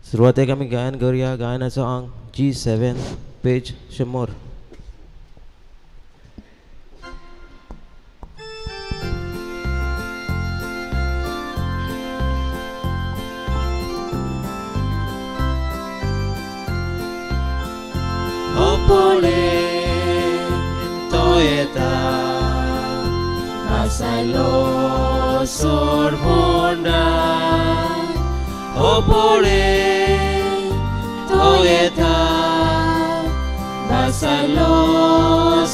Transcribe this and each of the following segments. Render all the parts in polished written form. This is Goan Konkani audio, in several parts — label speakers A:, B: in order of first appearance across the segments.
A: सुरवातेक आमी गायन करुया. गायनाचो आंग G7 page 100.
B: Opole toeta Basalo sorbonda Opole toeta Basalo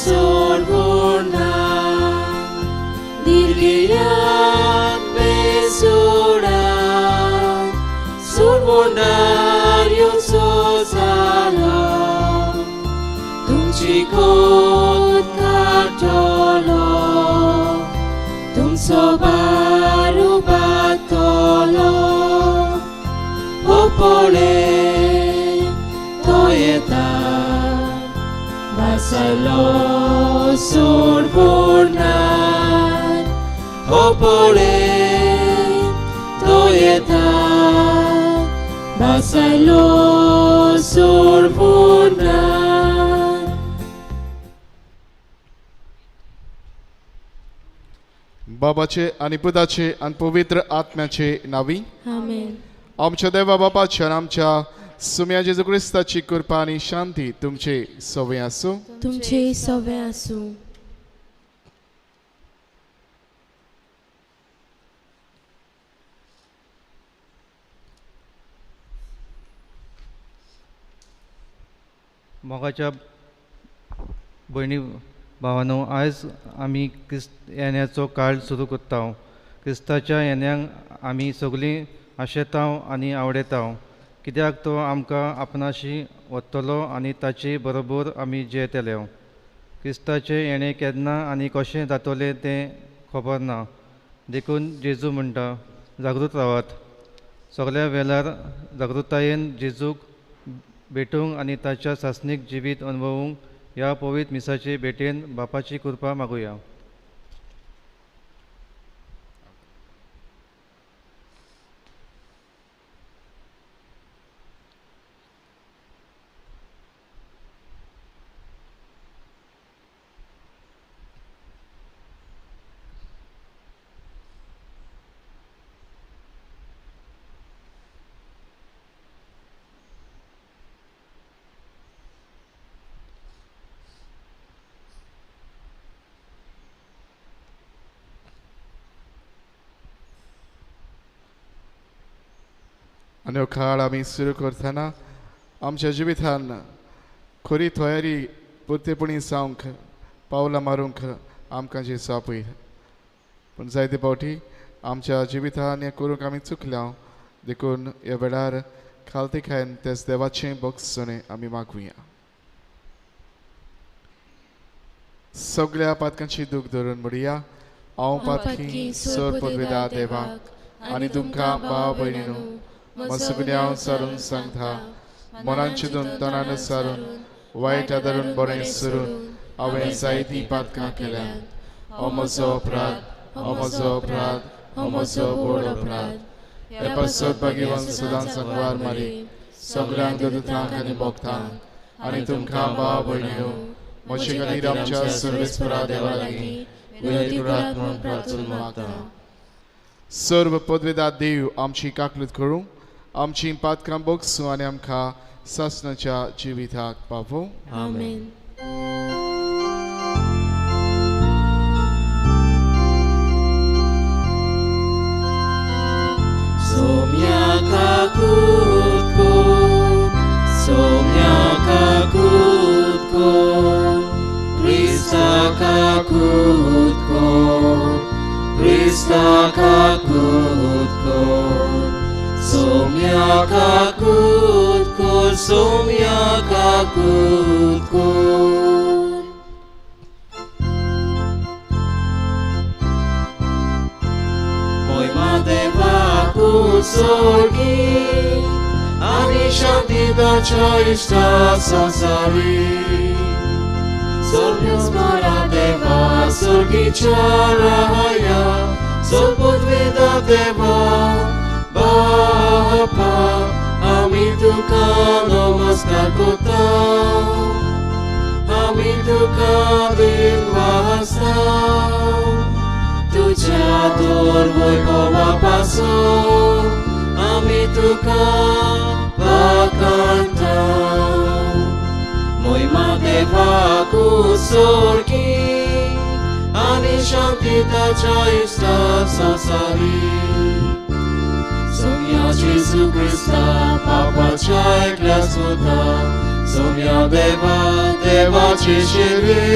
B: sorbonda Dirgian besura Sorbondario sozalo Chikot katolo Tumso baru batolo Opole toeta Basalo surburnan Opole toeta Basalo surburnan.
C: बाबाचे आनी पुताचे आनी पवित्र आत्म्याचे नावी
D: आमेन.
C: आमच्या देवा बापाचे आनी आमच्या सुम्या जेजू क्रिस्ताची कृपा आनी शांती तुमचे सवे आसूं.
D: तुमचे सवे आसूं.
E: मोगाच्या भयणी भावानो, आयज आमी क्रिस्त येण्याचो काळ सुरू करता. क्रिस्ताच्या येण्याक आमी सगळीं आशेताव आनी आवडेताव, कित्याक तो आमकां आपणाशी वतलो आनी ताचे बरोबर आमी जियेतले. क्रिस्ताचें येणें केन्ना आनी कशें जातलें तें खबर ना, देखून जेजू म्हणटा, जागृत रावात. सगल्या वेळार जागृतायेन जेजूक भेटूंक आनी ताच्या सासणीक जिवीत अनुभवूंक ह्या पवित्र मिसाचे भेटेन बापाची कृपा मागुया.
C: आनी हो काळ आमी सुरू करतना आमच्या जिवितान खरी तयारी पुरतेपणी जावंक पावलां मारूंक आमकां जेजू आपयता. पूण जायते फावटी आमच्या जिवितान हें करूंक आमी चुकल्या, देखून ह्या वेळार खालती खायन तेच देवाचें भोगसणें आमी मागुया. सगळ्या पातकांची दूख धरून म्हणया, हांव पातकी सर पदवेदा देवाक आनी तुमकां भाव भयणीनू म्हजो गुन्यांव सारून सांगता, मनान चिंतून तणान सारून वायट आदारून बरें सरून हांवें जायतीं पातकां केल्यात. हो म्हजो अपराध, हो म्हजो अपराध, हो म्हजो व्हड अपराध. हे पासत भाग्यवान सदांच सांगवार मारी सगळ्यांक दुतांक आनी भोगतांक आनी तुमकां भाव भयणीनो म्हजे खातीर आमच्या सर्वेस्परा देवा लागीं विनंती करात म्हणून प्रार्थना मागता. सर्व पदवेदा देव आमची काकलूत करूं, आमची पातकां बोगसूं आनी आमकां सासणाच्या जिविताक पावोवं.
D: आमेन.
B: Somya kakutko, somya kakutko, Krista kakutko, Krista kakutko, Somya kakutko, somya kakutko. Sorgi ani shanti dacha ishta sansari Sorgyasmara deva sorgi charaya Sorpudveda deva Bapa. आमी तुका नमस्कार करता, आमी तुका दिनवासता। तुज्या तोर वैभवा पासून आमी तुका वाखाणता। मोहिमा देवाक सोर्गी आनी शांती ताच्या इश्टा संवसारी। सोम्या जेजू क्रिस्ता बापाच्या एकल्या सुता, सोम्या देवा देवाचे शिरी,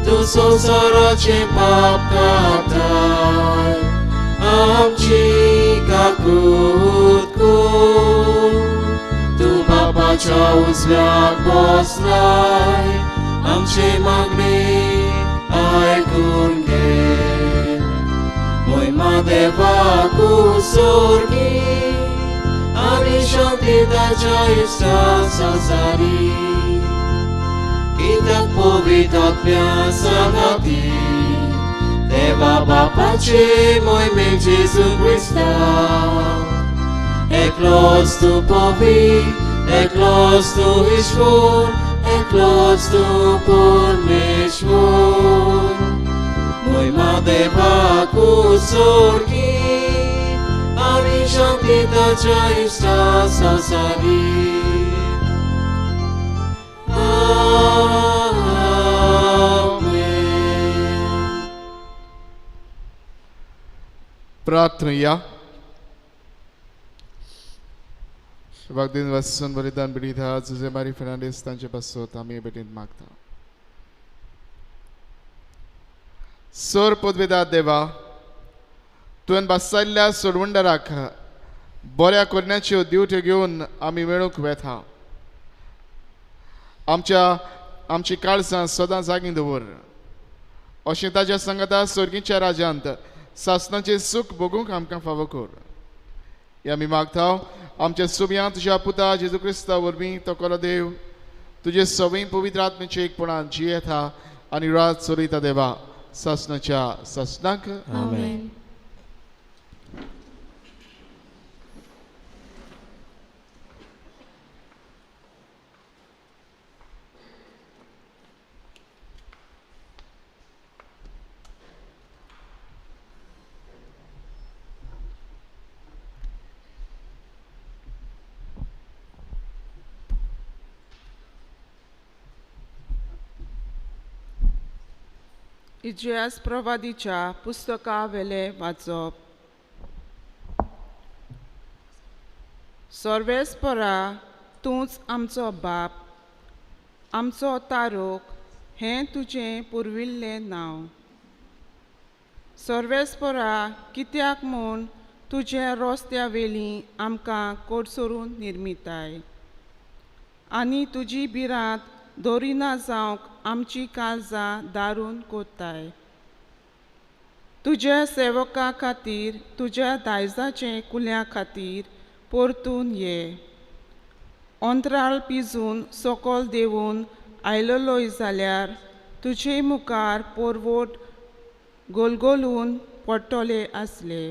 B: तूं संवसाराचें पाप काडटाय, आमची काकूत कर। तूं बापाच्या उजव्याक बसलाय, आमची मागणी आयकून घे। मोहिमा देवाक सोर्गी आनी शांती ताच्या इश्टा संवसारी। कित्याक पवित्र आत्म्या सांगाती देवा बापाचे मोहिमे जेजू क्रिस्ता, एकलोच तूं पवित्र, एकलोच तूं ईश्वर, एकलोच तूं परमेश्वर। मोहिमा देवाक सोर्गी आनी शांती ताच्या इश्टा संवसारी।
C: प्रार्थना। वागदीन वासून बलिदान बिडिधा जुजे मारी फेर्नांडीस तांचे पासत आमी भेटींत मागता। सोर पदवेदा देवा, तुवें बसयल्ल्या सोडवंडराक बऱ्या करण्याच्यो दिवट्यो घेवन आमी मेळूंक वेता। आमची काळजां सदां जागी दवर, अशें ताज्या सांगाता सोर्गीच्या राज्यांत सासणाचें सूख भोगूंक आमकां फावो कर। हे आमी मागता आमच्या सुम्या तुज्या पुता जेजू क्रिस्ता वरवीं तो खरो देव तुजे सवय पवित्र आत्म्याचे एकपणान जियेता आनी रात चलयता देवा सासणाच्या सासणाक।
D: आमेन।
F: इतिहास प्रवादीच्या पुस्तकावेले वाचप। सर्वेस्परा तूंच आमचो बाप, आमचो तारोक हें तुजें पुर्विल्लें नांव। सर्वेस्परा कित्याक म्हूण तुज्या रस्त्या वेली आमकां कोडसरून निर्मिताय आनी तुजी भिरांत दवरिना जावंक आमची काळजां दारून कोत्ताय। तुज्या सेवका खातीर तुज्या दायजाचे कुल्या खातीर परतून ये। अंतराळ पिजून सकल देंवून आयलोलोय जाल्यार तुजे मुखार पोरवोट गोलगोलून पडटले आसले।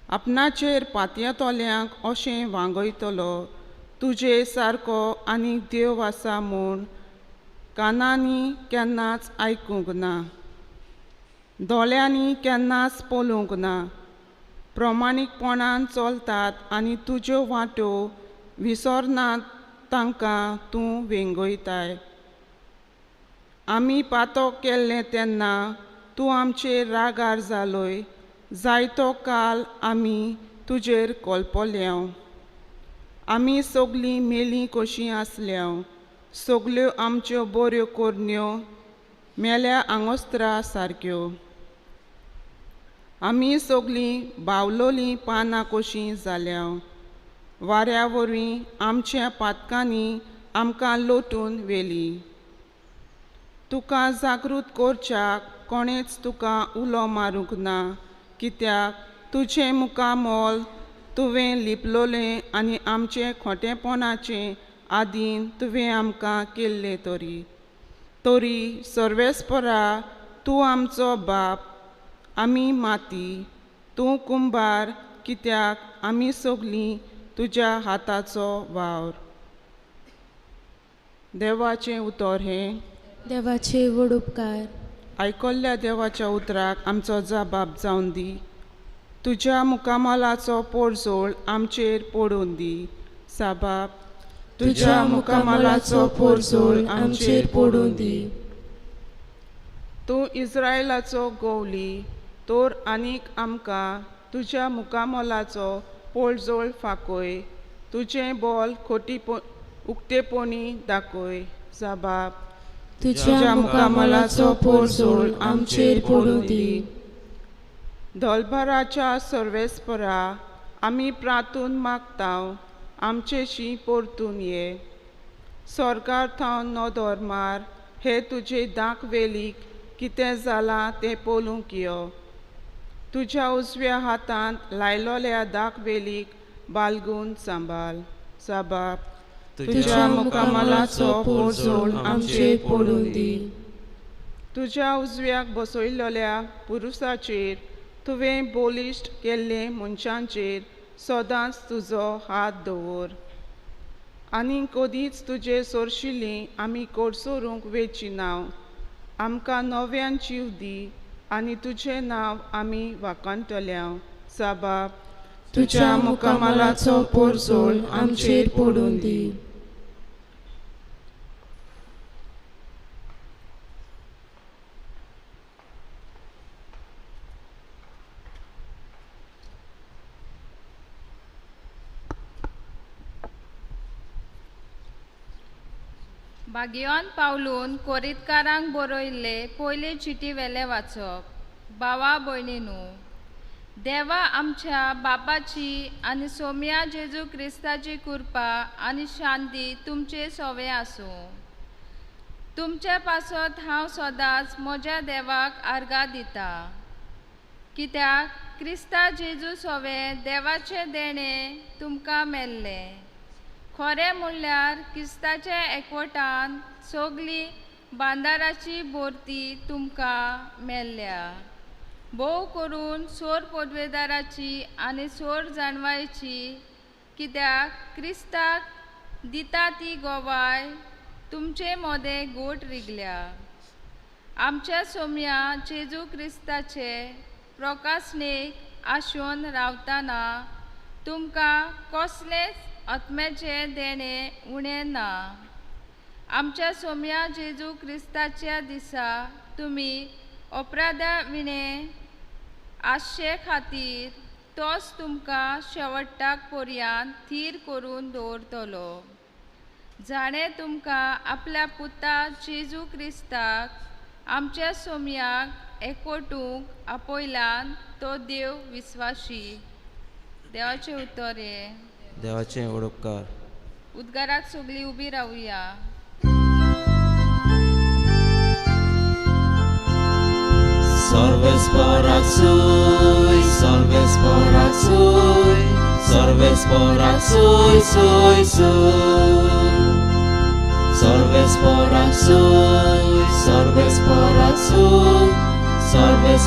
F: आपणाचेर पातयेतल्यांक अशें वांगयतलो तुजे सारको आनी देव आसा म्हूण कानांनी केन्नाच आयकूंक ना, दोळ्यांनी केन्नाच पळोवंक ना। प्रमाणीकपणान चलतात आनी तुज्यो वांट्यो विसरनात तांकां तूं वेंगयताय। आमी पातक केल्लें तेन्ना तूं आमचेर रागार जालोय, जायतो काल आमी तुजेर कोलपल्यांव। आमी सगलीं मेलीं कशीं आसल्यांव, सगल्यो आमच्यो बऱ्यो करण्यो मेल्या आंगोस्त्रा सारक्यो। आमी सगलीं बावलोलीं पानां कशीं जाल्यांव, वाऱ्या वरवीं आमच्या पातकांनी आमकां लोटून व्हेली। तुका जागृत करच्याक कोणेच तुका उलो मारूंक ना, कित्याक तुजें मुखामोल तुवें लिपलोलें आनी आमचें खोटेपणाचें आदीन तुवें आमकां केल्लें। तरी तरी सर्वेस्परा तूं आमचो बाप, आमी माती, तूं कुंभार कित्याक आमी सगलीं तुज्या हाताचो वावर. देवाचें उतर हें.
D: देवाचे व्हड उपकार.
F: आयकल्ल्या देवाच्या उतराक आमचो जबाब जावन दी. तुज्या मुखामलाचो पोरजोळ आमचेर पडून दी. साबाब
D: तुज्या मुखामलाचो पोरजोळ आमचेर पडून दी.
F: तूं इस्रायलाचो गोवली तर आनीक आमकां तुज्या मुखामलाचो पोळजोळ फाकय. तुजें बोल खोटी उक्तेपणी दाखय. साबाब
D: तुज्या मुखामलाचो पोरजोळ आमचेर पडूं दी.
F: धोलभराच्या सर्वेस्परा आमी प्रातून मागता आमचेशी परतून ये. सरकार थावन नदर मार हे तुजे दाखवेलीक कितें जालां तें पळोवंक यो. तुज्या उजव्या हातांत लायलोल्या दाखवेलीक बालगून सांबाळ. साबाब
D: तुज्या मुखामलाचो पोरजोळ आमचेर पडूं दी.
F: तुज्या उजव्याक बसयल्ल्या पुरुसाचेर तुवें बलिश्ट केल्ले मनशांचेर सदांच तुजो हात दवर. आनी कदीच तुजे सोरशिल्ली आमी कोडसोरूंक वेची नांव. आमकां नव्यान जीव दी आनी तुजें नांव आमी वाखाणटल्या. साबाब
D: तुज्या मुखामलाचो पोरजोळ आमचेर पडूं दी.
G: बागियोन पावलून कोरितकारांक बरयल्ले पयले चिटी वेले वाचप. भावा भयणीनू, देवा आमच्या बापाची आनी सोम्या जेजू क्रिस्ताची कृपा आनी शांती तुमचे सोवे आसूं. तुमचे पासत हांव सदांच म्हज्या देवाक आर्गां दिता, कित्याक क्रिस्ता जेजू सोवे देवाचें देणें तुमकां मेल्लें. खरें म्हणल्यार क्रिस्ताच्या एकवटान सगली बांदाराची भरती तुमकां मेल्ल्या. भोव करून सोर पदवेदाराची आनी सोर जाणवायची, कित्याक क्रिस्ताक दिता ती गोवाय तुमचे मदें गोट रिगल्या. आमच्या सोम्या जेजू क्रिस्ताचे प्रकासणेक आशोन रावतना तुमकां कसलेंच आत्म्याचें देणें उणें ना. आमच्या सोम्या जेजू क्रिस्ताच्या दिसा तुमी अपराधा विणें आसचे खातीर तोच तुमकां शेवटाक पर्यंत थीर करून दवरतलो. जाणें तुमकां आपल्या पुता जेजू क्रिस्ताक आमच्या सोम्याक एकवटूंक आपयल्यान तो देव विस्वाशी. देवाचें उतर हें.
A: देवाचें व्हड उपकार.
G: उद्गाराक सगळीं उबी रावया.
B: Salves sui, salves sui, salves sui, sui, sui. Salves sui, salves sui, salves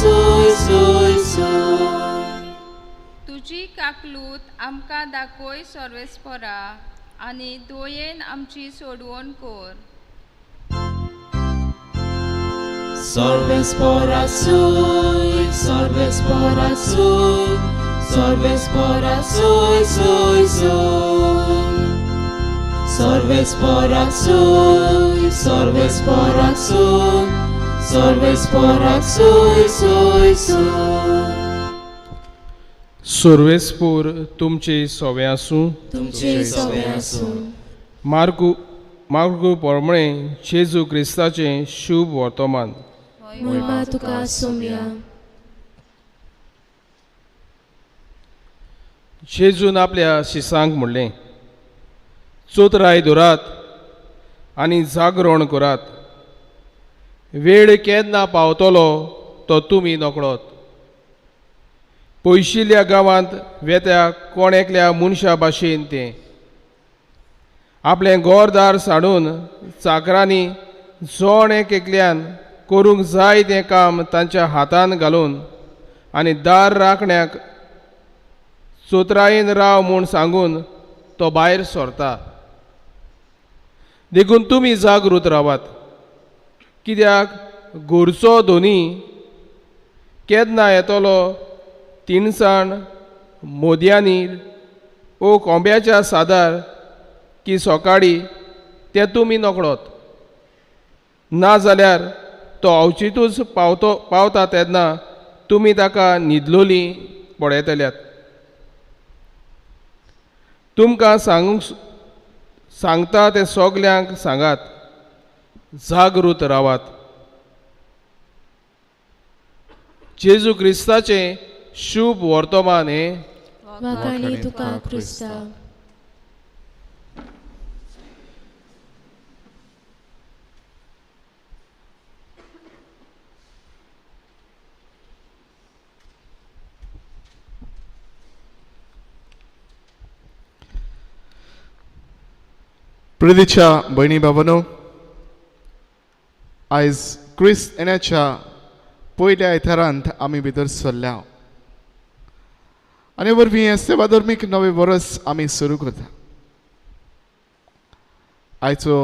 B: sui, sui, sui.
G: तुजी काकलूत आमकां दाखय सर्वेस्परा आनी दोयेन आमची सोडवण कर.
B: Salves sui, salves sui, salves sui, sui, sui. Salves sui, salves sui, salves sui, sui, sui.
H: सर्वेस्पोर तुमचे सोवे आसूं.
D: तुमचे सोवे आसूं.
H: मार्कू प्रमाणे जेजू क्रिस्ताचें शुभ वर्तमान.
D: महिमा तुका सोम्या.
H: जेजून आपल्या शिसांक म्हणलें, चोतराय धरात आनी जागरण करात. वेळ केन्ना पावतलो तो तुमी नकळत. पयशिल्ल्या गांवांत वेत्या कोण एकल्या मनशा भाशेन तें आपलें घरदार सांडून चाकरांनी जण एक एकल्यान करूंक जाय तें काम तांच्या हातान घालून आनी दार राखण्याक चोत्रायेन राव म्हूण सांगून तो भायर सरता. देखून तुमी जागृत रावात, कित्याक घरचो धोनी केन्ना येतलो तिनसाण मोदयांनी ओ कोंब्याच्या सादार की सकाळी तें तुमी नकळत. ना जाल्यार तो अवचितूच पावता तेन्ना तुमी ताका न्हिदलोली पळयतल्यात. तुमकां सांगता तें सगल्यांक सांगात, जागृत रावात. जेजू क्रिस्ताचें शुभ वर्तमान हें.
B: वाखाणी तुका क्रिस्ता.
C: प्रितीच्या भयणी बाबांनो, आयज क्रिस्त येण्याच्या पयल्या आयतारांत आमी भितर सरल्या आनी वरवीं हें सेवा धर्मीक नवें वर्स आमी सुरू करता. आयचो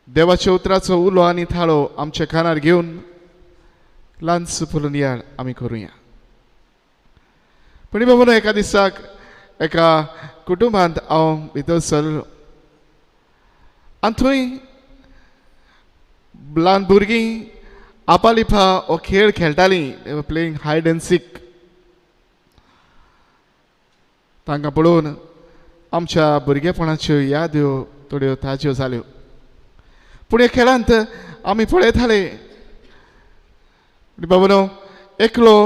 C: देवाच्या उतराचो उलो आनी थाळो आमच्या कानार घेवन ल्हानसो फुलून आमी करुया. पण बाबांनो, एका दिसाक एका कुटुंबांत हांव भितर सरलो आनी थंय ल्हान भुरगीं आपालिपा हो खेळ खेळटालीं, प्लेइंग हायड एंड सीक. तांकां पळोवन आमच्या भुरगेपणाच्यो याद्यो थोड्यो ताज्यो जाल्यो. पूण ह्या खेळांत आमी पळयताले बाबांनो, एकलो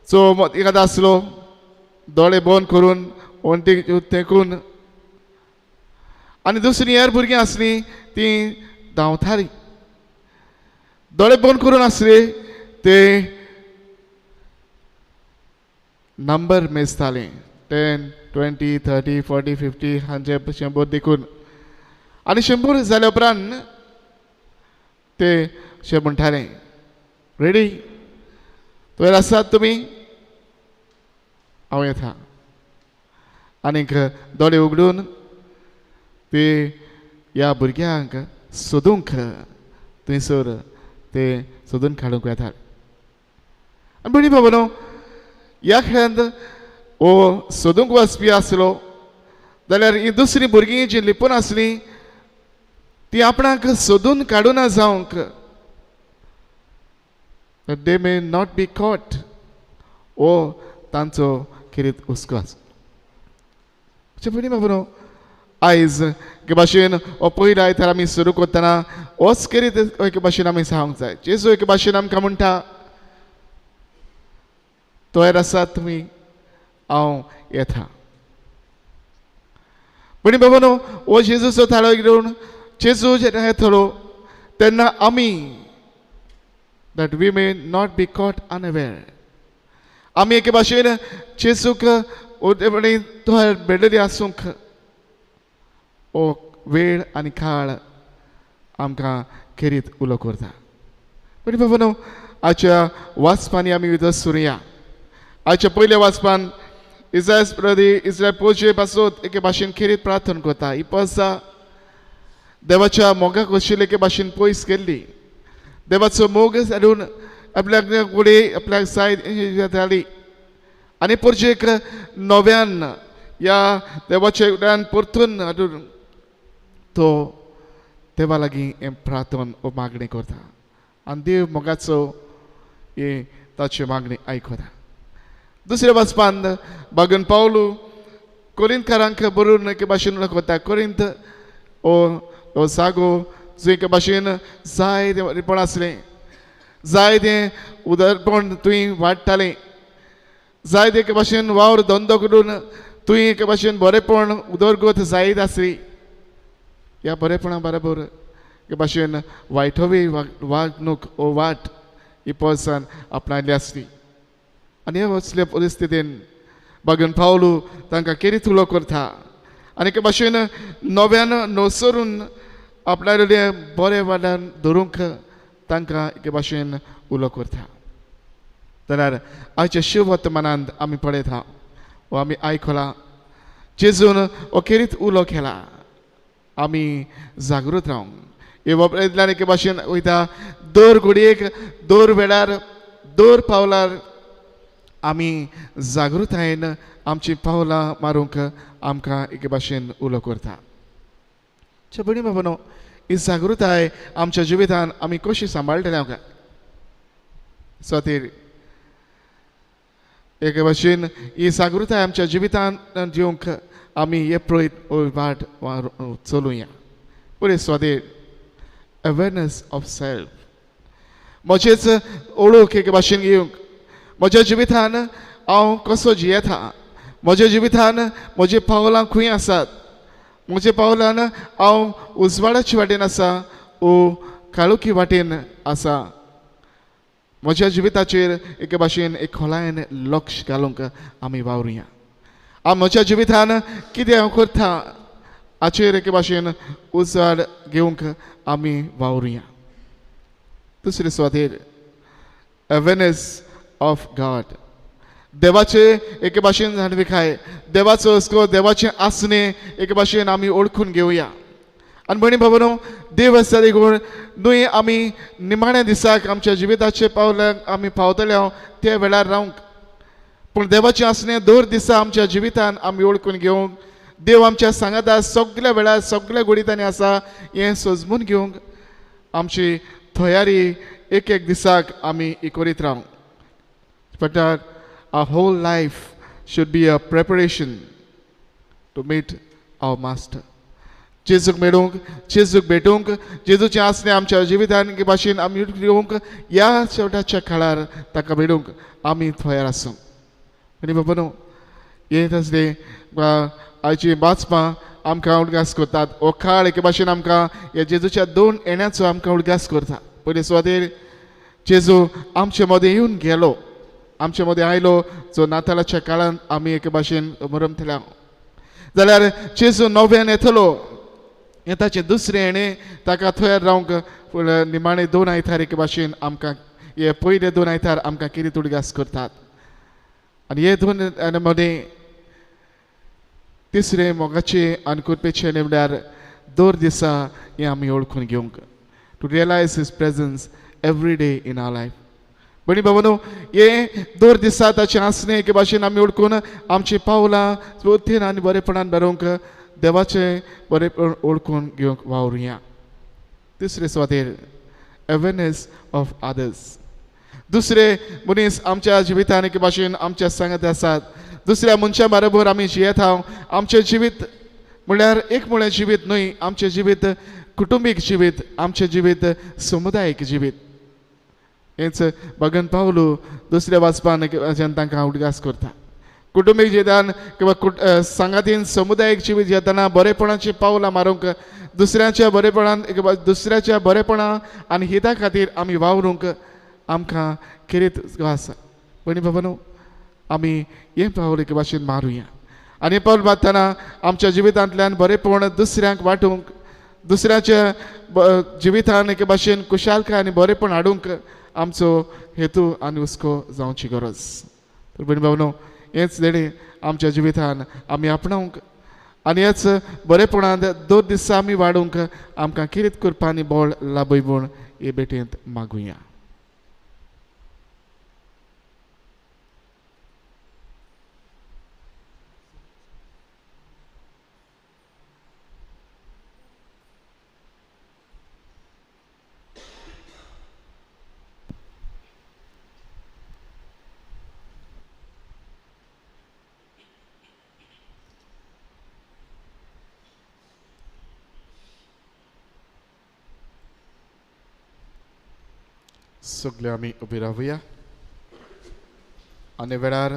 C: जो एखादो आसलो दोळे बंद करून वण्टीक तेंकून आनी दुसरीं हेर भुरगीं आसलीं तीं धांवतालीं. दोळे बंद करून आसले ते नंबर मेजताले, 10, 20, 30, 40, 50, 100, 100 देखून. आनी 100 जाल्या उपरांत ते अशें म्हणटाले, रेडी तयार आसात तुमी, हांव येता. आनीक दोळे उगडून ते ह्या भुरग्यांक सोदूंक थंयसर ते सोदून काडूंक येतात. आनी भयणी बाबांनो, ह्या खेळांत हो सोदूंक वचपी आसलो जाल्यार ही दुसरीं भुरगीं जीं लिपून आसलीं ती आपणाक सोदून काडूना जावंक, they may not be caught, हो तांचो खेरीत हुस्को आसा. भयणी बाबांनो, आयज एके भाशेन हो पयलो आयतार आमी सुरू करतना होच खेरीत एके भाशेन आमी सांगूंक जाय. जेजू एके भाशेन आमकां म्हणटा, तयार आसात तुमी, हांव येता. भयणी बाबांनो, हो जेजूचो थाळो घेवन जेजू जेन्ना येतलो तेन्ना आमी, that we may not be caught unaware, आमी एके भाशेन जेजूक तयार बेडली आसूंक हो वेळ आनी काळ आमकां खेरीत उलो करता. भयणी बाबांनो, आयच्या वाचपांनी आमी भितर सुरुया. आयच्या पयल्या वाचपान इस्रायल प्रदी इस्रायल पोजे पासत एके भाशेन खेरीत प्रार्थना करता. ही पसा देवाच्या मोगाक वशिल्ले एके भाशेन पयस केल्ली. देवाचो मोग हाडून आपल्याक फुडें आपल्याक जाय जाताली आनी पोरजेक नव्यान ह्या देवाच्या वयल्यान परतून हाडून तो देवा लागीं हें प्रार्थन वो मागणी करता आनी देव मोगाचो हे ताची मागणी आयकता. दुसऱ्या वाचपान बागन पावलू कोरिंतकारांक बरोवन एके भाशेन वता. कोरिंत हो जागो जंय एके भाशेन जाय तें बरेपण आसलें, जाय तें उदरपण थंय वाडटालें, जाय ते एके भाशेन वावर धंदो करून थंय एके भाशेन बरेपण उदरगत जायत आसली. ह्या बरेपणा बरोबर एके भाशेन वायटोवी वागणूक ओ वाट ही पोरसान आपणायल्ली आसली. आनी हे असल्या परिस्थितीन बागन पावलू तांकां खेरीत उलो करता आनी एके भाशेन नव्यान नसरून आपणाले बरें वाड्यान धरूंक तांकां एके भाशेन उलो करता. जाल्यार आयच्या शिववर्तमानांत आमी पळयता वा आमी आयकलां जेजून अखेरीत उलो केला आमी जागृत रावंक. हे वपरेंतल्यान एके भाशेन वयता दर घडयेक दर वेळार दर पावलार आमी जागृतायेन आमची पावलां मारूंक आमकां एके भाशेन उलो करता. भयणी बाबानो, ही जागृताय आमच्या जिवितान आमी कशी सांबाळटले आमकां स्वातीर एके भाशेन ही जागृताय आमच्या जिवितान दिवंक आमी हे प्रयत्न वाट चलुया. पळय स्वातीर अवेरनस ऑफ सेल्फ, म्हजेच ओळख एके भाशेन घेवंक, म्हज्या जिवितान हांव कसो जियेता, म्हज्या जिवितान म्हजी पावलां खंय आसात, म्हज्या पावलान हांव उजवाडाचे वाटेन आसा ओ काळोखी वाटेन आसा, म्हज्या जिविताचेर एके भाशेन एक खोलायेन लक्ष घालूंक आमी वावरुया. हांव म्हज्या जिवितान कितें हांव करता हाचेर एके भाशेन उजवाड घेवंक आमी वावरुया. दुसरे सुवातेर अवेरनस ऑफ गॉड, देवाचे एके भाशेन जाणविकाय, देवाचो हुस्को, देवाचें आसणें एके भाशेन आमी ओळखून घेवया. आनी भयणी बाबानो, देव आसा देखून न्हय आमी निमाण्या दिसाक आमच्या जिविताचे पावलाक आमी पावतले हांव त्या वेळार रावंक, पूण देवाचें आसणें दर दिसा आमच्या जिवितान आमी ओळखून घेवंक, देव आमच्या सांगाता सगल्या वेळार सगल्या घडितांनी आसा हें सजमून घेवंक आमची तयारी एक एक दिसाक आमी करीत रावंक. But our whole life should be a preparation to meet our master. जेजूक मेळूंक, जेजूक भेटूंक, जेजूचें आसणें आमच्या जिवितान भाशेन आमी घेवंक ह्या शेवटाच्या काळार ताका भेटूंक आमी तयार आसूंक. आनी बाबा न्हू, हें तसलें आयची वाचपां आमकां उडगास करतात. हो काळ एके भाशेन आमकां ह्या जेजूच्या दोन येण्याचो आमकां उडगास करता. पयले सुवातेर जेजू आमचे मदें येवन गेलो, आमचे मदें आयलो जो नातालाच्या काळांत आमी एके भाशेन मुरमतले. जाल्यार जेजू नव्यान येतलो हें ताचें दुसरें येणें ताका तयार रावंक निमाणे दोन आयतार एके भाशेन आमकां हे पयले दोन आयतार आमकां कितें उडगास करतात. आनी हे दोन मदें तिसरें मोगाचें आनी कृपेचें म्हणल्यार दर दिसा हें आमी वळखून घेवंक, to realise his presence every day in our life. भयणी बाबानो, हें दर दिसा ताचें आसणें एके भाशेन आमी वळखून आमचीं पावलां स्फुर्तीन आनी बरेपणान बरोवंक देवाचें बरेपण वळखून घेवंक वावरुया. तिसरे सुवातेर अवेरनस ऑफ अदर्स, दुसरे मनीस आमच्या जिवितान एके भाशेन आमच्या सांगात आसात, दुसऱ्या मनशां बरोबर आमी जियेता. आमचें जिवीत म्हणल्यार एक मुळें जिवीत न्हय, आमचें जिवीत कुटुंबीक जिवीत, आमचें जिवीत समुदायीक जिवीत. हेंच भगन पावलू दुसऱ्या वाचपान तांकां उडगास करता. कुटुंबीक जिवितान किंवा सांगातीन समुदायीक जिवीत घेतना बरेपणाची पावलां मारूंक, दुसऱ्याच्या बरेपणान दुसऱ्याच्या बरेपणा आनी हिता खातीर आमी वावरूंक आमकां खेरीत आसा. भयणी बाबा न्हू, आमी हें पावल एके भाशेन मारुया आनी पावल मारतना आमच्या जिवितांतल्यान बरेपण दुसऱ्यांक वांटूंक, दुसऱ्याच्या जिवितान एके भाशेन खुशालकाय आनी बरेपण हाडूंक आमचो हेतू आनी हुस्को जावची गरज. तर भयणी बाबा न्हू, हेंच देणें आमच्या जिवितान आमी आपणावंक आनी हेच बरेपणान दर दिसा आमी वाडूंक आमकां खेरीत करपा आनी बळ लाभय म्हूण हे भेटेंत मागुया. सगळे आमी उबी रावया आनी वेळार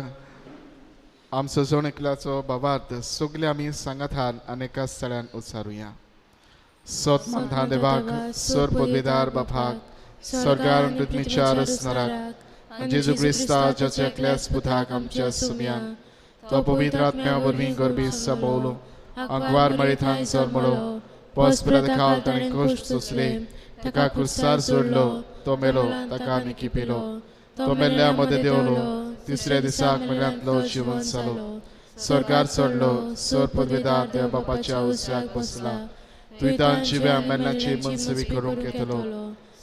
C: आमचो जण एकल्याचो बाबार्थ सगळे आमी सांगातान आनी एका स्थळान उच्चारुया. सत मानता देवाक, सर पदवीदार बापाक, स्वर्गार पृथ्वीच्या रचणाराक, जेजू क्रिस्ताच्या एकल्याच पुताक आमच्या सुम्याक, तो पवित्र आत्म्या वरवीं गर्भी सबवलो, आंकवार मरिथान जल्मलो, पस्पराद खाल ताणें कश्ट सोंसले, ताका क्रुसार सोडलो, तो मेलो, ताका निकी पिलो, तो मेल्ल्या मदें देंवलो, तिसऱ्या दिसाक मेल्ल्यांतलो जिवंत जालो, स्वर्गार चडलो, सर पदवेदार देव बापाच्या उजव्याक बसला. तुयतान जिव्या मेल्ल्याची मनसवी करूंक येतलो.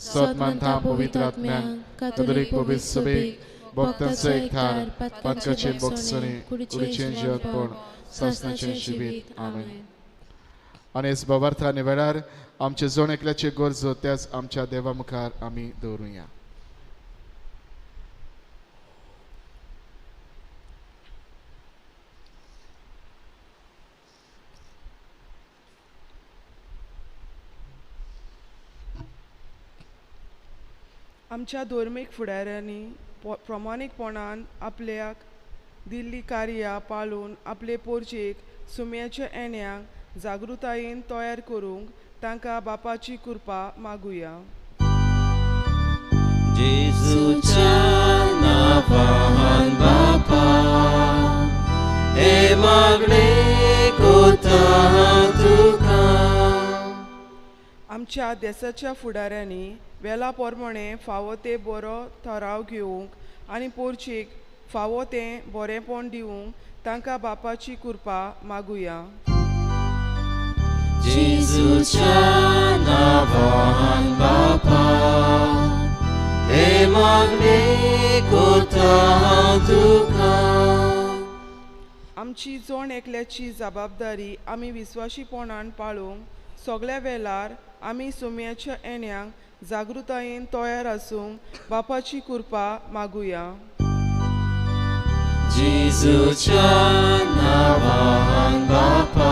C: सत मानता पवित्र आत्म्याक, कातोलीक पवित्र सभेक, भक्तांचो एकठार, पातकाचें भोगसणें, कुडीचें जिवंतपण, सासणाचें जिवीत. आमेन. आनी हेच भावार्था आनी वेळार आमचे जण एकल्याचे गरजो त्याच आमच्या देवा मुखार आमी दवरुया.
F: आमच्या धर्मीक फुडाऱ्यांनी प्रमाणीकपणान आपल्याक दिल्ली कार्यां पाळून आपले पोरचेक सुम्याच्या येण्याक जागृतायेन तयार करूंक तांकां बापाची कृपा मागुया.
A: जेजूच्या नांवान बापा हे मागणें कोता तुका.
F: आमच्या देशाच्या फुडाऱ्यांनी वेला प्रमाणे फावो ते बरो थराव घेवंक आनी पोरचेक फावो तें बरेंपण दिवंक तांकां बापाची कृपा मागुया.
A: जेजूच्या नांवान बापा हे मागणें कोता तुका.
F: आमची जण एकल्याची जबाबदारी आमी विस्वाशीपणान पाळूंक सगळ्या वेळार आमी सुम्याच्या येण्याक जागृतायेन तयार आसूंक बापाची कृपा मागुया.
A: जेजूच्या नांवान बापा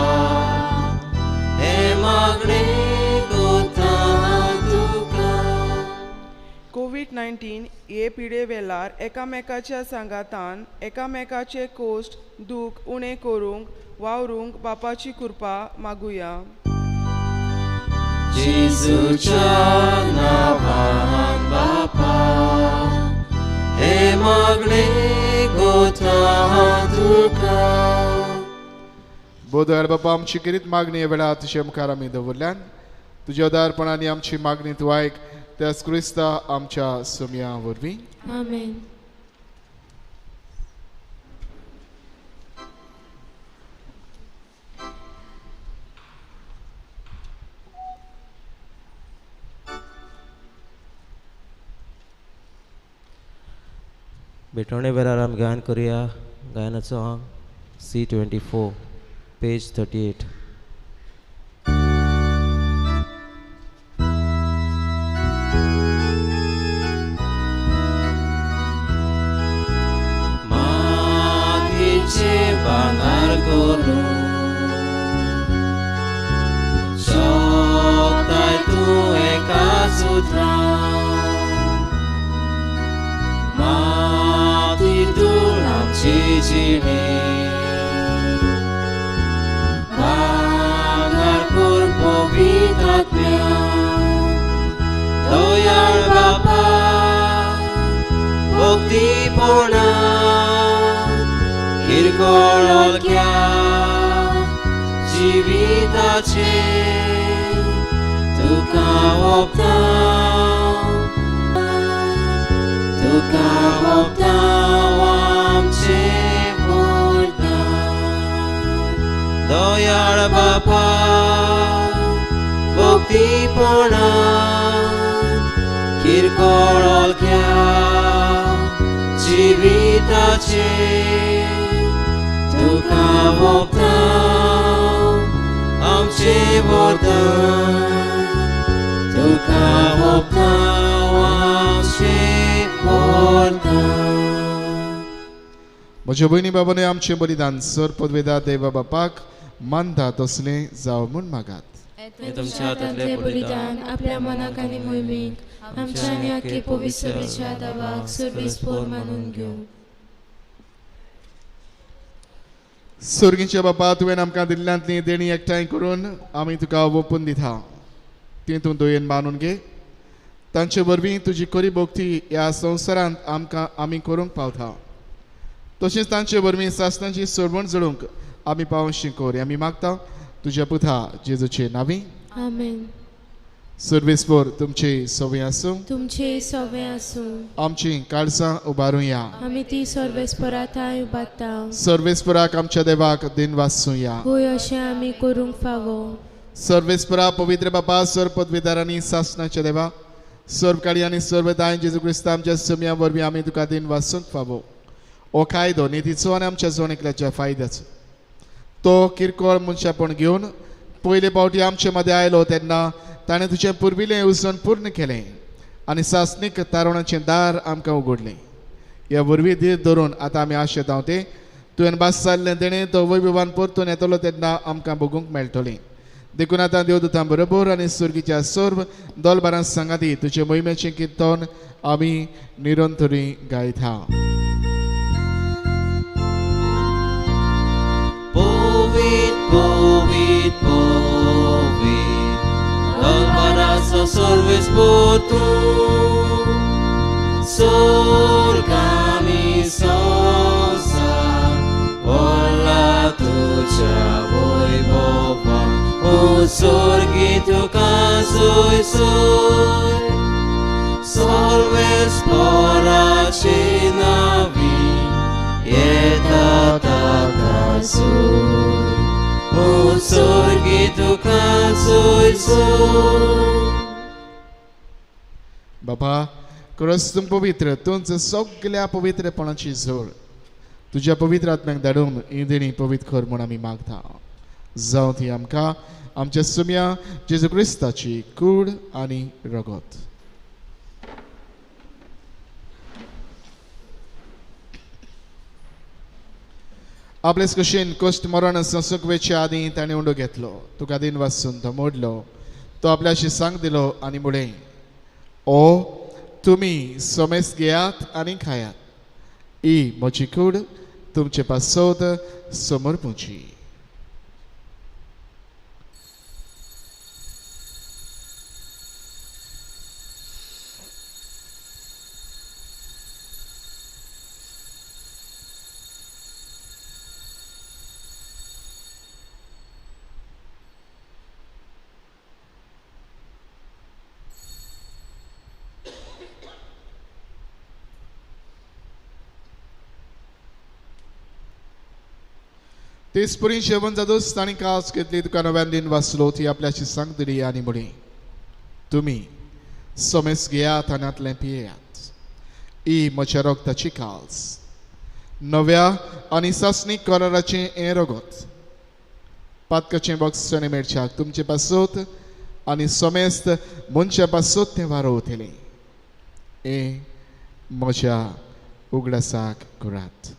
A: हे मागणें कोता तुका.
F: कोवीड-19 हे पिडे वेळार एकामेकाच्या सांगातान एकामेकाचे कोश्ट दूख उणें करूंक वावरूंक बापाची कृपा मागुया.
A: जेजूच्या नांवान बापा हे मागणें कोता तुका.
C: बोदयाळ बापा, आमची गिरीत मागणी वेळा तुजे मुखार आमी दवरल्यान तुज्या उदारपणान आमची मागणी तूं आयक, त्याच क्रिस्ता आमच्या सुमया वरवीं.
B: आमेन.
A: भेटवणे वेळार आमी गायन करुया. गायनाचो आंग C24 page 38. मातीचे भांगर करूं शकताय तूं एका सुत्रान, माती धूळ आमची जिणी, भांगर कर पवित्र आत्म्यान. दयाळ बापा भक्तीपणान किरकोळ हलक्या जिविताचें तुका ओंपता, तुका ओंपता आमचें वरदान. दयाळ बापा भक्तीपणान किरकोळ हलक्या जिविताचें तुका ओंपता आमचें वरदान, तुका ओंपता आमचें वरदान.
C: म्हज्या भयणी बाबांनी आमचें बलिदान सर पदवेदा देवा बापाक मानता तसलें जावं म्हूण मागात.
B: तुमच्या हातांतलें बलिदान आपल्या मनाक आनी मोहिमेक आमच्या आनी आख्खे पवित्र सभेच्या दावाक सर्वेस्पोर मानून घेवं.
C: सर्गीच्या बापा, तुवें आमकां दिल्ल्यांतली देणी एकठांय करून आमी तुका ओंपून दिता, ती तूं दयेन मानून घे. तांचे वरवीं तुजी खरी भक्ती ह्या संवसारांत आमकां आमी करूंक पावता, तशेंच तांचे वरवीं सासणाची सोडवण जळूंक आमी पावशी कर, आमी मागता तुज्या पुता जेजूचे नांवी.
B: आमेन.
C: सर्वेस्पोर तुमची सवय आसूं.
B: तुमचे सवे आसूं.
C: आमची काळसां उबारुया.
B: आमी ती सर्वेस्परा थांय उबारता.
C: सर्वेस्पराक आमच्या देवाक दिन वाचुया.
B: होय अशें आमी करूंक फावो.
C: सर्वेस्परा पवित्र बापा सर्व पदवीदारांनी सासणाच्या देवा सर्व काळी आनी सर्व दाय जेजू क्रिस्ता आमच्या सुमया वरवीं आमी तुका दिन वाचूंक फावो. हो कायदो नितीचो आनी आमच्या जण एकल्याच्या फायद्याचो. तो किरकोळ मनशापण घेवन पयले फावटी आमचे मदें आयलो तेन्ना ताणें तुजें पुर्विल्लें येवजण पूर्ण केलें आनी सासणीक तारवणाचें दार आमकां उगडलें. ह्या वरवीं धीर धरून आतां आमी आशेतांव तें तुवें भास जाल्लें तेणें तो वैभवान परतून येतलो तेन्ना आमकां भोगूंक मेळटलें. देखून आतां देवदूतां बरोबर आनी सुर्गीच्या सर्व दोलबारां सांगाती तुजे मोहिमेचें किर्तन आमी निरंतरी गायता.
A: पवित्र पवित्र पवित्र दलबाराचो सर्वेस्पोर तूं स्वर्ग आनी संवसार भरला तुज्या वैभवान. ओ स्वर्गी तुका सोय सोय सर्वेस्पोराचे नांवी येता ताका सोय. ओ स्वर्गी तुका सोय सोय.
C: बाबा खरंच तूं पवित्र, तूंच सगल्या पवित्रपणाची जोड. तुज्या पवित्र आत्म्याक धाडून ही देणी पवित्र कर म्हूण आमी मागता. जावं ती आमकां आमच्या सुम्या जेजू क्रिस्ताची कूड आनी रगत. आपलेच कशेन कश्ट मरण संसूंक वेचे आदीं ताणें उंडो घेतलो. तुका दिन वाचून तो मोडलो. तो आपल्याशी सांग दिलो आनी म्हणलें, ओ तुमी समेस घेयात आनी खायात. ही म्हजी कूड तुमचे पासत समर्पूची. तेच परी जेवण जातूच ताणें कास घेतली. तुका नव्यान दिन वाचलो. ती आपल्याशी सांग दिली आनी म्हणली, तुमी समेस घेयात आनी हांतलें पियेयात. ही म्हज्या रगताची कास, नव्या आनी सासणीक कराराचें हें रगत. पातकाचें बक्षण मेळच्याक तुमचे पासत आनी समेस्त मनशा पासत तें वारोवतलें. हें म्हज्या उगडासाक करात.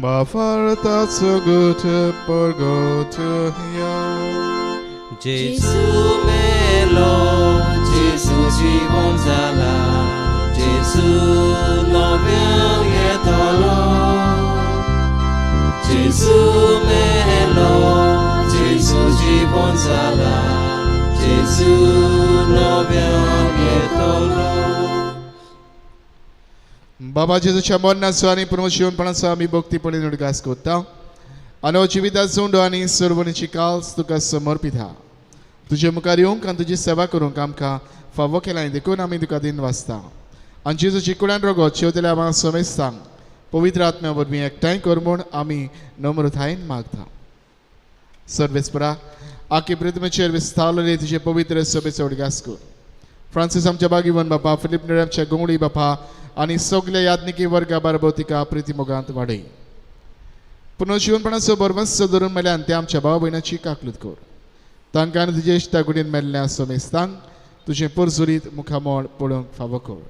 C: Bafartațo gute porgotuia.
A: Jesu melo, Jesu जीवन जाला, Jesu नव्यान येतलो. Jesu melo, Jesu जीवन जाला, Jesu नव्यान येतलो.
C: बाबा जेजूच्या मरणाचो आनी पुनर्जिवनपणाचो आमी भक्तीपणे उडगास करता आनी हो जिविताचो उंडो आनी सर्वणीची काल्स तुका समर्पिता. तुजे मुखार येवंक आनी तुजी सेवा करूंक आमकां फावो केलाय देखून आमी तुका दिन वाचता. आनी जेजूची कुडान रगत शेवतल्या आमकां समेस्तांक पवित्र आत्म्या वरवीं एकठांय कर म्हूण आमी नम्रतायेन मागता. सर्वेस्परा आखी पृथ्वीचेर विस्तारलेले तुजे पवित्र सभेचो उडगास कर. फ्रांसीस आमच्या बागीवन बापा, फिलीप नेरी आमच्या गोंगडी बापा आनी सगल्या याज्ञिकी वर्गा बारबो तिका प्रिती मोगांत वाडय. पुनर्जिवनपणाचो बरवंस धरून मेल्यान ते आमच्या भाव भयणाची काकलूत कर. तांकां आनी तुजे इश्टा कुडीन मेल्ल्या समेस्तांक तुजें पोरजुरीत मुखामळ पळोवंक फावो कर.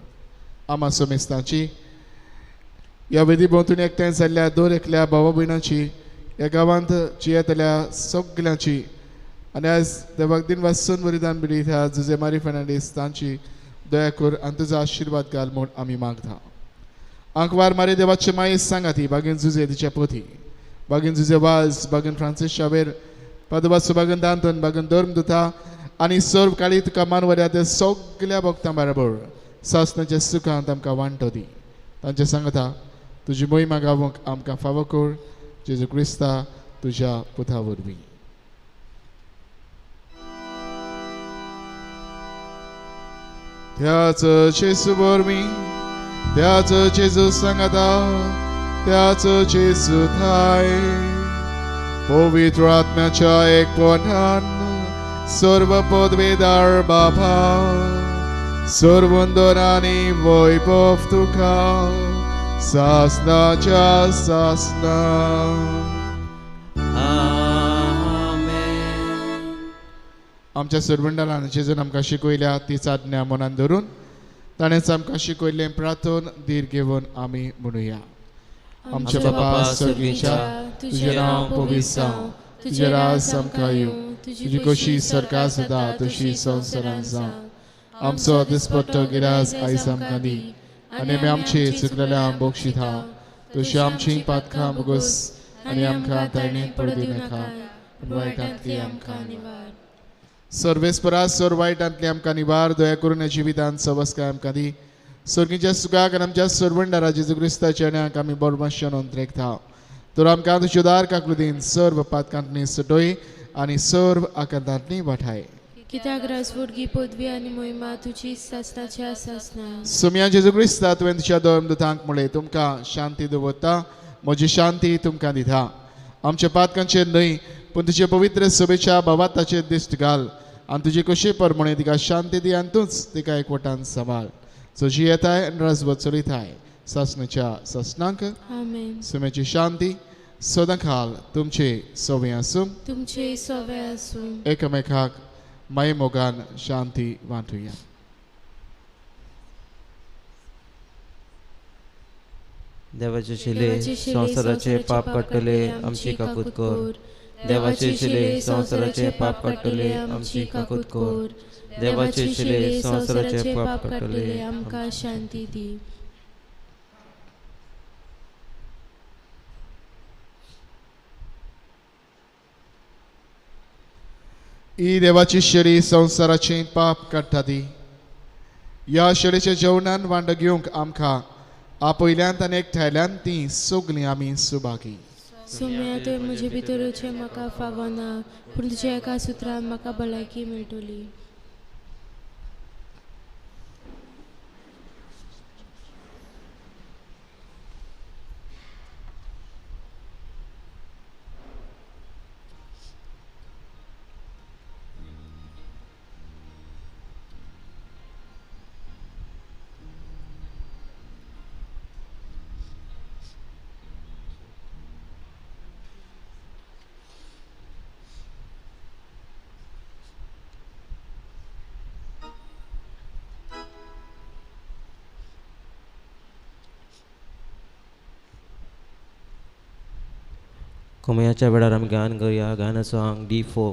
C: आमा समेस्तांची ह्या वेदी भोंवतणी एकठांय जाल्ल्या दर एकल्या भावा भयणाची, ह्या गांवांत जियेतल्या सगल्यांची आनी आयज देवाक दिन वाचून वरिदान बिडी ह्या जुजे मारी फर्नांडीस तांची दया कर आनी तुजो आशिर्वाद घाल म्हूण आमी मागता. आंकवार मारे देवाचे मायेस सांगाती बागेन जुजे तिच्या पोथी बागेन जुजे वाज बागेन फ्रांसीस शावेर पदवासो बागेन दांतन बागेन धर्म दुता आनी सर्व काळी तुका मानवर्या त्या सगल्या भक्तां बरोबर सासनाच्या सुखांत आमकां वांटो दी. तांचे सांगता तुजी मोहिमा गावंक आमकां फावो कर जेजू क्रिस्ता तुज्या पुता वरवीं. त्याच जेजू वरवीं त्याच जेजू सांगता त्याच जेजू थाय पवित्र आत्म्याच्या एकपणान सर्व पदवेदार बाबा सर्वंदरानी वैभव तुका सासनाच्या सासना. आमच्या सरवंडालान जेजून आमकां शिकयल्या तीच आज्ञा मनान धरून ताणेंच आमकां शिकयल्लें प्रार्थन धीर घेवन आमी म्हणुया. आमच्या बापा सर्गीच्या तुजें नांव पवित्र जावं, तुजें राज आमकां येवं, तुजी कशी सरकार सदां तशी संवसारांत जावं. आमचो दिसपट्टो गिरास आयज आमकां दी आनी आमी आमचे चुकलेल्या बक्षिता तशी आमची पातकां बोगस आनी आमकां ताणें पडू दिवनाका पूण वायटांतली आमकां निवार. सर्वेस्परा सर वायटांतली आमकां निवार. दया करून जिवितांत सवस्काय आमकां दी. सर्गीच्या सुखाक आनी आमच्या सरवंडारा जेजू क्रिस्ताच्या येण्याक आमी बरमाश्यान अंतरेकता. तर आमकां तुज्यो दार काकुळदीन सर्व पातकांतली सुटय आनी सर्व आकांतांतली वाठाय.
B: कित्याक राजवटगी पदवी आनी मोहिमा तुजी सासनाच्या सासना.
C: सुम्या जेजू क्रिस्ता तुवें तुज्या धर्मदूतांक म्हळें तुमकां शांती दवरता म्हजी शांती तुमकां दिता. आमच्या पातकांचेर न्हय पूण तुजे पवित्र सभेच्या भावाताचेर दिश्ट घाल आनी तुजी कशी परमणे तिका शांती दी आनी तूंच तिका एकवटान सांबाळ. सजी येताय आनी राजवत चलयताय सासनाच्या सासनांक.
B: आमेन.
C: सुम्याची शांती सदां खाल तुमचे सवे आसूं.
B: तुमचे सवे आसूं.
C: एकामेकाक माये मोगान शांती वांटुया.
A: देवाचे शिले संवसाराचे पाप काडटले आमची काकूत कर. देवाचे शिले संवसाराचे पाप काडटले आमची काकूत कर. देवाचे शिले संवसाराचे पाप काडटले
B: आमकां शांती दी.
C: ही देवाची शेळी संवसाराचे पाप काडटा ती. ह्या शेळीच्या जेवणान वांटो घेवंक आमकां आपयल्यान आनी एकठांयल्यान ती सगळीं आमी सुभागी.
B: सुम्या तुवें म्हजे भितर येवचें म्हाका फावना पूण तुज्या एका सुत्रान म्हाका भलायकी मेळटली.
A: कोमयाच्या वेळार आमी गायन करुया. गायनाचो आंग D4.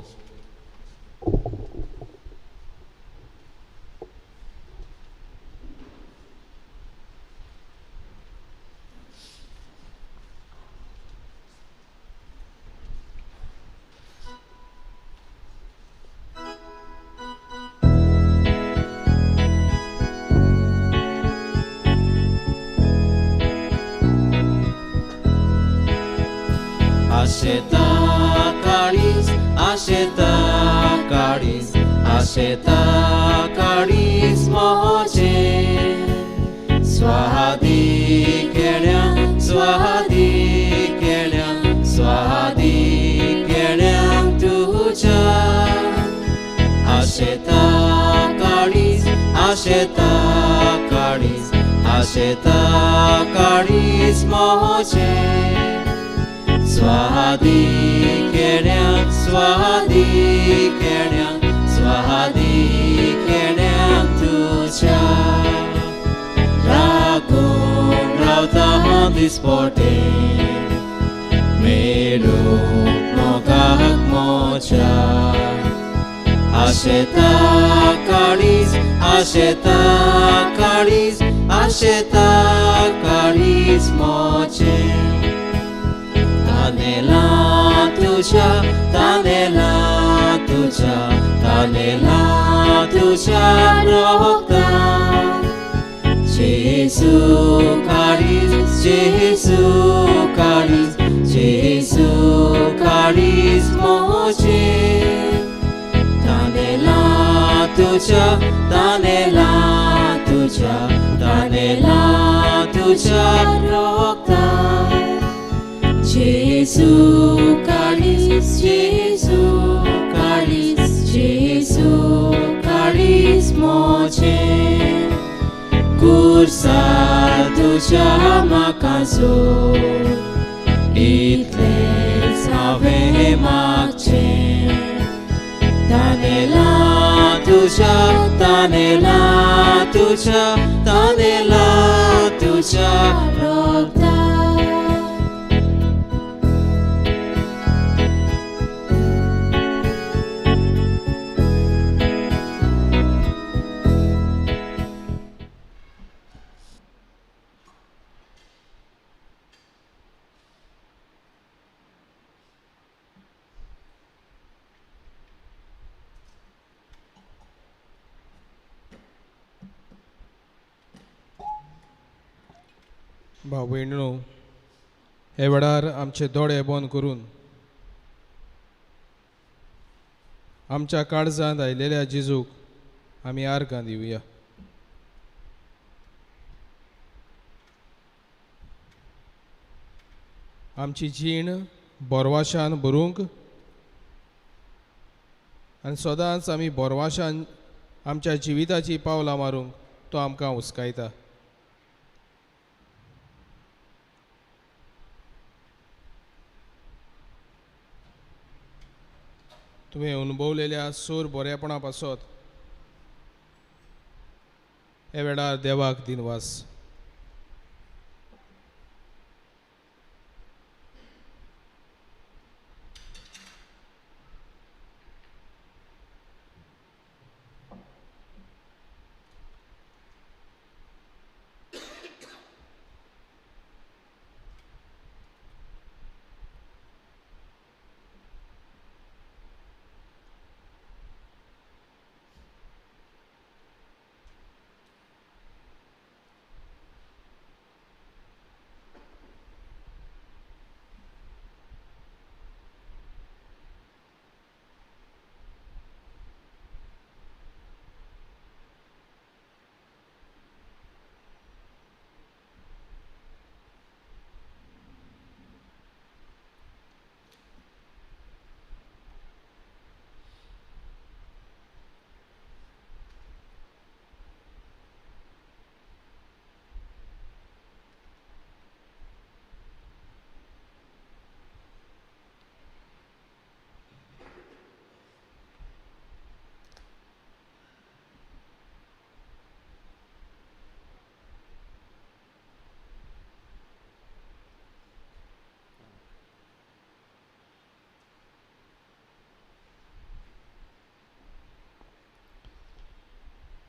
A: आशेता काळीज आशेता काळीज मोहचे स्वाहादी केण्या स्वाहादी केण्या स्वाहादी केण्या तुझ्या आशेता काळीज आशेता काळीज आशेता काळीज मोहचे स्वाहादी केण्या स्वाहादी केण्या स्वाहादी केण्या तुझ्या राखून रावता हांव दिसपटे मेळूंक मोगाक मोच्या आशेता काळीज आशेता काळीज आशेता काळीज मोचे तानेला तुझ्या तानेला तुझ्या तानेला तुझ्या रोगता जेजू काळीज जेजू काळीज जेजू काळीज मोचे तानेला तुझ्या तानेला तुझ्या तानेला तुझ्या रोगता जेजू काळीज जेजू काळीज जेजू काळीज मोचे कुर्सा तुझ्या म्हाका जोड इतलेंच हांवें मागचें तानेला तुझ्या तानेला तुझ्या तानेला तुझ्या
B: रोगता
H: भाव भयणीनो, हे वेळार आमचे दोळे बंद करून आमच्या काळजांत आयलेल्या जेजूक आमी आर्गां दिवया. आमची जीण बोरवाशान भरूंक आनी सदांच आमी बोरवाशान आमच्या जिविताची पावलां मारूंक तो आमकां हुस्कायता. तुवें अनुभवलेल्या सूर बरेपणा पासत हे वेळार देवाक दिनवास.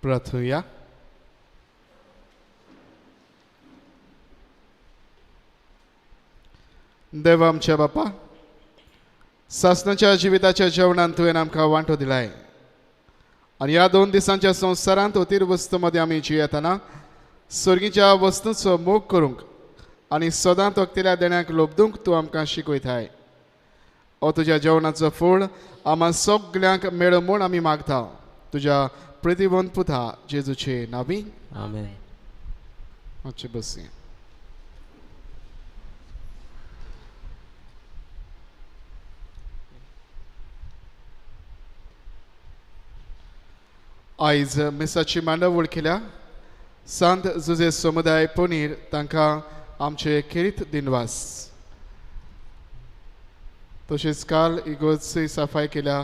C: प्रार्थुया. देव आमच्या बापा, सासणाच्या जिविताच्या जेवणान तुवें आमकां वांटो दिलाय आनी ह्या 2 दिसांच्या संवसारांत अतीर वस्तू मदें आमी जियेतना सर्गीच्या वस्तूचो मोग करूंक आनी सदां तोखतेल्या देण्याक लोबदूंक तूं आमकां शिकयताय. हो तुज्या जेवणाचो फळ आमा सगल्यांक मेळो म्हूण आमी मागता. तुज्या प्रतिबंध पुता जेजूचे नावी
A: आमेन.
C: मातशें बसया. आयज मिसाची मांडावळ केल्या सांत जुजे समुदाय पनीर तांकां आमचे खेरीत दिनवास. तशेंच काल इगोर्ज सफाय केल्या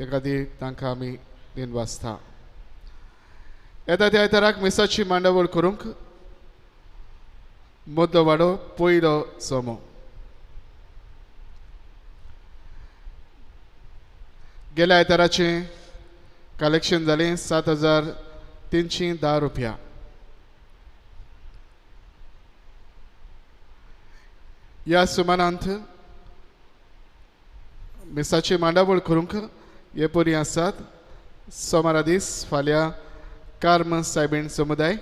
C: एखादी तांकां आमी दिनवासता. येता त्या आयताराक मिसाची मांडावळ करूंक मदलो वाडो पयलो सोमो. गेल्या आयताराचें कलेक्शन जालें 7,310 रुपया. ह्या सुमारांत मिसाची मांडावळ करूंक हे परी आसात. सोमारा दीस फाल्यां कार्म सायबीण समुदाय,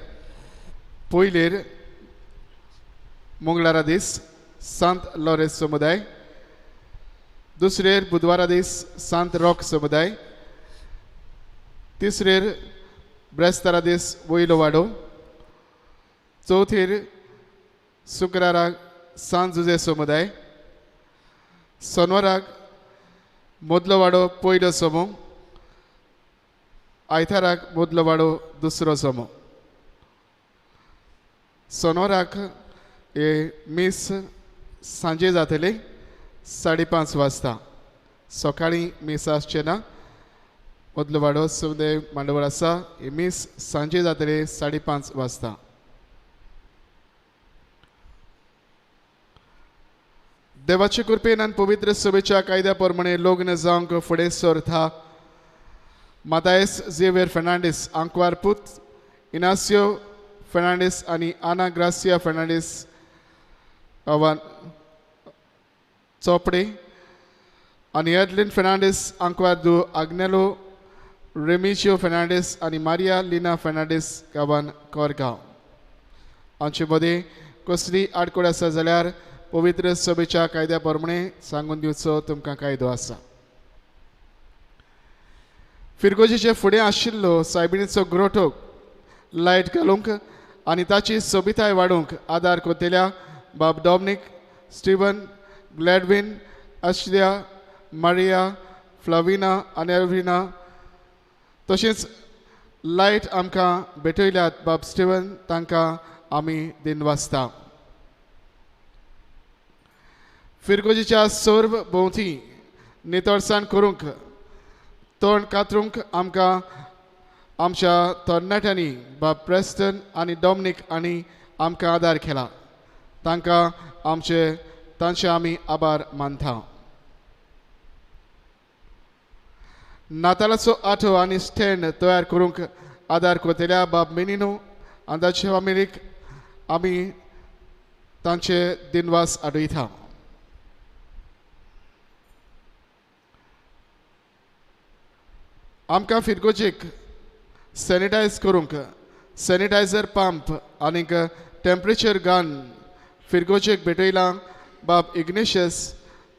C: पयलेर मंगळारा दीस सांत लॉरेस समुदाय, दुसरेर बुधवारा दीस सांत रॉक समुदाय, तिसरेर ब्रेस्तारा दीस वयलो वाडो, चवथेर शुक्राराक सांत जुजे समुदाय, सोनवाराक मदलो वाडो पयलो समो, आयताराक मदलो वाडो दुसरो समो. सोनवाराक हे मीस सांजे जातले 5:30 वाजता, सकाळीं मीस आसचें ना. मदलो वाडो समुदाय मांडवळ आसा, हे मीस सांजे जातले 5:30 वाजता. देवाचे कृपेन आनी पवित्र सभेच्या कायद्या प्रमाणे लग्न जावंक फुडें सरता मातायस झेवियर फर्नांडीस आंकवार पूत इनासियो फर्नांडीस आनी आना ग्रासिया फर्नांडीस अवान चोपडे आनी एडलिन फर्नांडीस आंकवार दू आग्नेलो रेमिजियो फर्नांडीस आनी मारिया लिना फर्नांडीस गांवान कोरगांव. आमचे मदीं कसली आडखळ आसा जाल्यार पवित्र सभेच्या कायद्या प्रमाणे सांगून दिवचो तुमकां कायदो आसा. फिरगोजीचे फुडें आशिल्लो सायबिणीचो ग्रोटोक लायट घालूंक आनी ताची सोबिताय वाडोवंक आदार कोतेल्या बाब डॉमनीक, स्टिवन, ग्लॅडविन, आशिल्या, मारिया, फ्लाविना आनी एल्विना तशेंच लायट आमकां भेटयल्यात बाब स्टिवन, तांकां आमी दिनवासता. फिरगोजीच्या सर्व भोंवती नितळसाण करूंक तोंड कातरूंक आमकां आमच्या तरणाट्यांनी बाब प्रेस्टन आनी डॉमनीक आनी आमकां आदार केला, तांकां आमचे तांचे आमी आभार मानता. नातालाचो आठो आनी स्टँड तयार करूंक आदार करतल्या बाब मिनिनो आनी ताचे फामिलीक आमी तांचे दिनवास आडयता. आमकां फिरगोजीक सॅनिटायज करूंक सॅनिटायझर पंप आनीक टेम्परेचर गन फिरगोजेक भेटयलां बाब इग्नेशियस,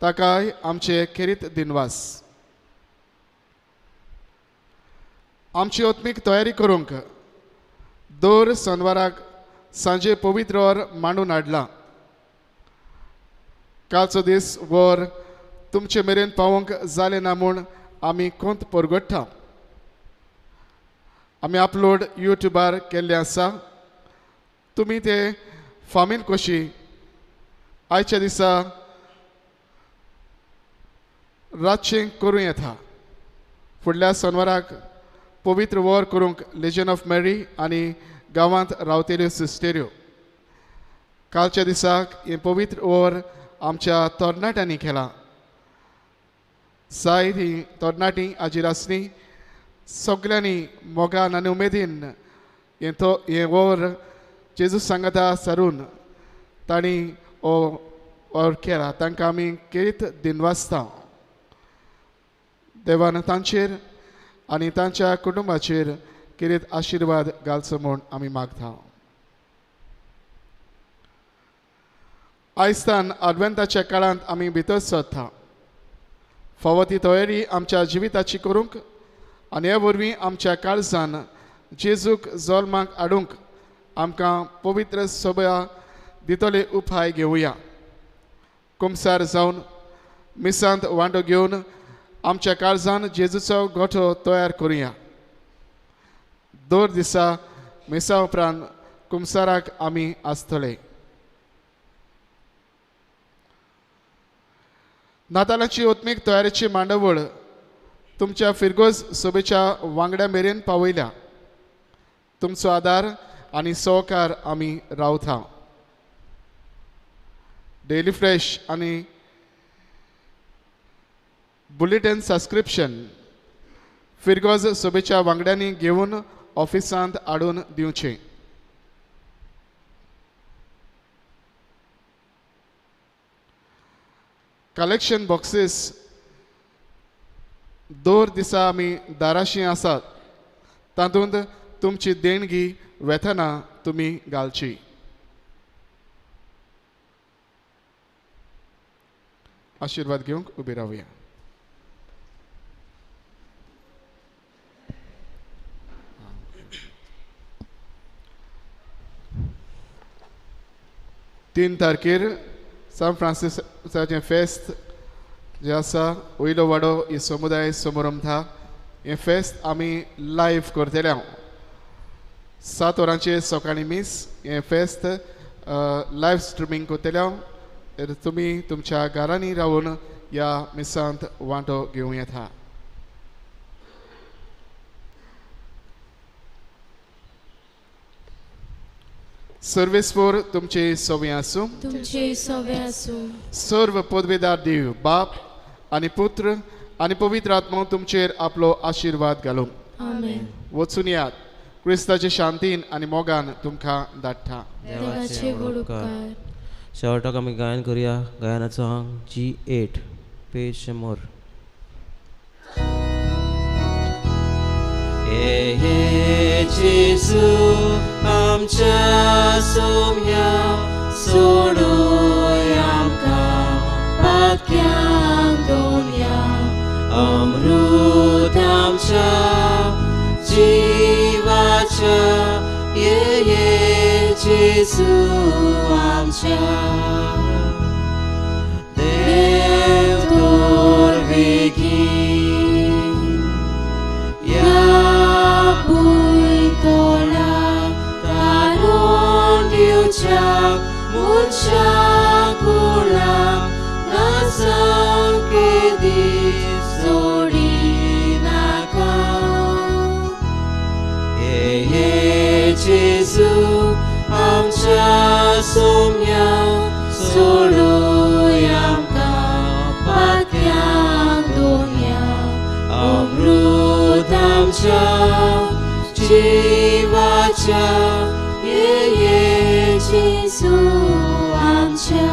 C: ताकाय आमचे खेरीत दिनवास. आमची आत्मीक तयारी करूंक दर शनवाराक सांजे पवित्र वर मांडून हाडलां. कालचो दीस वर तुमचे मेरेन पावोवंक जालें ना म्हूण आमी कोंत परगट्टा. आमी अपलोड यूट्यूबार केल्लें आसा, तुमी ते फामील कशी आयच्या दिसा रातचें करूं येता. फुडल्या शनवाराक पवित्र वर करूंक लेजन ऑफ मॅरी आनी गांवांत रावतेल्यो सिस्टेऱ्यो. कालच्या दिसाक हें पवित्र वर आमच्या तरणाट्यांनी केलां. सायद ही तरणाटी आजी आसली सगल्यांनी मोगान आनी उमेदीन हें तो हें वर जेजू सांगाता सारून तांणी हो वर केला, तांकां आमी खेरीत दिनवासता. देवान तांचेर आनी तांच्या कुटुंबाचेर खेरीत आशिर्वाद घालचो म्हूण आमी मागता. आयस्तान आडवेंताच्या काळांत आमी भितर सरता. फावो ती तयारी आमच्या जिविताची करूंक आनी हे वरवीं आमच्या काळजान जेजूक जल्माक हाडूंक आमकां पवित्र सभा दितले उपाय घेवया. कुमसार जावन मिसांत वांटो घेवन आमच्या काळजान जेजूचो गोठो तयार करुया. दर दिसा मिसा उपरांत कुमसाराक आमी आसतले. नातालाची आत्मीक तयारेची मांडावळ तुमच्या फिरगोज सभेच्या वांगड्या मेरेन पावयल्या. तुमचो आदार आनी सहकार आमी रावता. डेली फ्रेश आनी बुलेटीन सबस्क्रिप्शन फिरगोज सभेच्या वांगड्यांनी घेवन ऑफिसांत हाडून दिवचें. कलेक्शन बॉक्सीस दर दिसा आमी दाराशी आसात, तातूंत तुमची देणगी वेतना तुमी घालची. आशिर्वाद घेवंक उबी रावया. तीन तारखेर सान फ्रांसिसाचें फेस्त जें आसा वयलो वाडो ही समुदाय समारंभ, हें फेस्त आमी लायव्ह करतले. 7 वरांचेर सकाळीं मीस हें फेस्त लायव्ह स्ट्रिमींग करतले. तर तुमी तुमच्या घरांनी रावन ह्या मिसांत वांटो घेवं येता. सर्वेस्पोर तुमचे सवे आसूं,
B: तुमचे सवे आसूं.
C: सर्व पदवेदार देव बाप आनी पुत्र आनी पवित्र आत्मो तुमचेर आपलो आशिर्वाद घालूं.
B: आमेन.
C: वचून यात, क्रिस्ताचे शांतीन आनी मोगान तुमकां धाडटा.
B: देवाचे व्हड उपकार.
A: शेवटाक आमी गायन करुया. गायनाचो हांग G8 page 100. हे जेजू आमच्या सोम्या सोडोय आमकां पातक्यांक दोनया, अमृत आमच्या जिवाच्या ये ये जेजू आमच्या. देव तोर वेगीं ह्या भुंयतोळा तारून दिवच्या मनशा कुळाक नाजावंक दीस जोडिनाका. हे हे जेजू आमच्या सोम्या सोडोय आमकां पातक्यांक दोनया, अमृत आमच्या जिवाच्या ये ये जेजू आमच्या.